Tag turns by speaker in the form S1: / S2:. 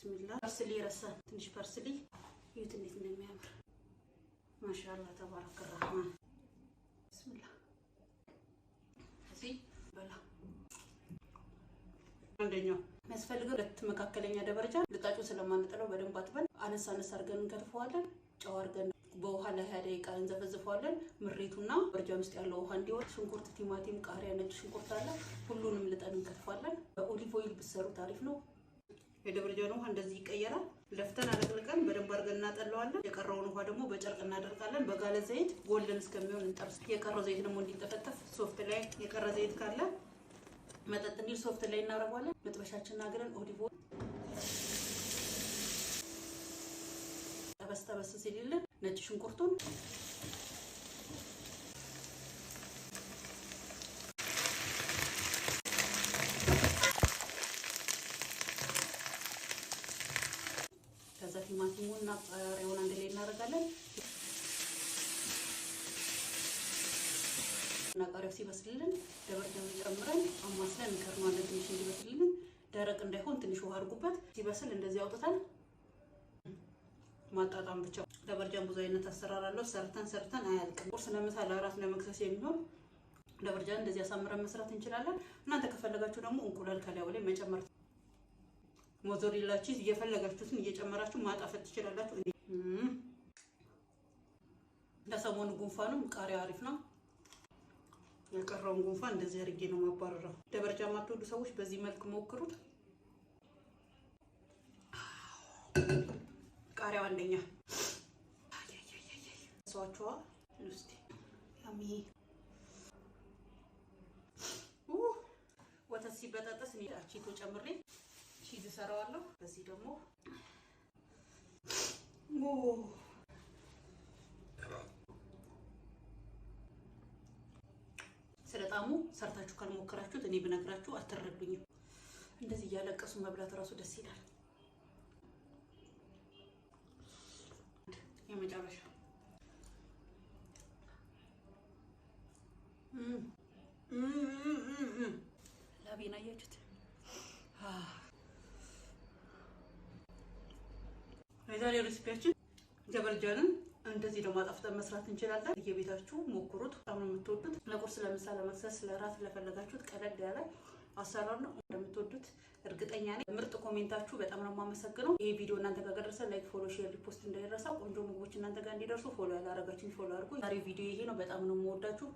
S1: ብስሚላ። Parsley ረሳን። ትንሽ parsley። እዩት እንዴት እንደሚያምር። ማሻአላ ተባረከ ረህማን። ብስሚላ። እዚህ በላ። አንደኛው የሚያስፈልገው ሁለት መካከለኛ ደበርጃን ልጣጩን ስለማንጥለው በደንብ አጥበን አነስ አነስ አድርገን እንከትፈዋለን። ጨው አድርገን በውሃ ለ20 ደቂቃ እንዘፈዝፈዋለን። ምሬቱና በርጃን ውስጥ ያለው ውሃ እንዲወጥ ሽንኩርት፣ ቲማቲም፣ ቃሪያ፣ ነጭ ሽንኩርት አለ። ሁሉንም ልጠን እንከትፋለን። በ olive oil ብትሰሩት አሪፍ ነው። የደበርጃን ውሃ እንደዚህ ይቀየራል። ለፍተን አለቅልቀን በደንብ አድርገን እናጠለዋለን። የቀረውን ውሃ ደግሞ በጨርቅ እናደርቃለን። በጋለ ዘይት golden እስከሚሆን እንጠብስ። የቀረው ዘይት ደግሞ እንዲንጠፈጠፍ ሶፍት ላይ የቀረ ዘይት ካለ መጠጥ እንዲል ሶፍት ላይ እናደርገዋለን። መጥበሻችንን አግለን olive oil ጠበስ ጠበስ ሲልልን ነጭ ሽንኩርቱን፣ ከዛ ቲማቲሙን እና ቃሪያውን አንድ ላይ እናደርጋለን። እና ቃሪያው ሲበስልልን ደበርጃውን ጨምረን አማስለን እንከርነዋለን። ትንሽ እንዲበስልልን፣ ደረቅ እንዳይሆን ትንሽ ውሃ አድርጉበት። ሲበስል እንደዚህ አውጥተን ማጣጣም ብቻ። ደበርጃን ብዙ አይነት አሰራር አለው። ሰርተን ሰርተን አያልቅም። ቁርስ፣ ለምሳ፣ ለአራት፣ ለመክሰስ የሚሆን ደበርጃን እንደዚህ አሳምረን መስራት እንችላለን። እናንተ ከፈለጋችሁ ደግሞ እንቁላል ከላዩ ላይ መጨመር፣ mozzarella cheese እየፈለጋችሁትን እየጨመራችሁ ማጣፈጥ ትችላላችሁ። ለሰሞኑ ጉንፋኑም ቃሪያ አሪፍ ነው። የቀረውን ጉንፋን እንደዚህ አድርጌ ነው ማባረረው። ደበርጃ የማትወዱ ሰዎች በዚህ መልክ ሞክሩት። ቃሪያው አንደኛ ሰዋቸዋ እስቲ yummy። ወተት ሲበጣጠስ እኔ አቺቶ ጨምሬ cheese እሰራዋለሁ። በዚህ ደግሞ ስለ ጣሙ ሰርታችሁ ካልሞከራችሁት እኔ ብነግራችሁ አትረዱኝም። እንደዚህ እያለቀሱ መብላት እራሱ ደስ ይላል። የመጨረሻ ላቤን አያችሁት? የዛሬ recipe ያችን ደበርጃንን እንደዚህ ደግሞ አጣፍጠን መስራት እንችላለን። እየቤታችሁ ሞክሩት፣ በጣም ነው የምትወዱት። ለቁርስ፣ ለምሳ፣ ለመክሰስ፣ ለራት ለፈለጋችሁት ቀለል ያለ አሰራር ነው። እንደምትወዱት እርግጠኛ ነኝ። ምርጥ comment ኣችሁ በጣም ነው የማመሰግነው። ይህ ቪዲዮ እናንተ ጋር ከደረሰ like፣ follow፣ share፣ repost እንዳይረሳ። ቆንጆ ምግቦች እናንተ ጋር እንዲደርሱ follow ያላረጋችሁኝ follow አድርጉ። ዛሬ ቪዲዮ ይሄ ነው። በጣም ነው የምወዳችሁ።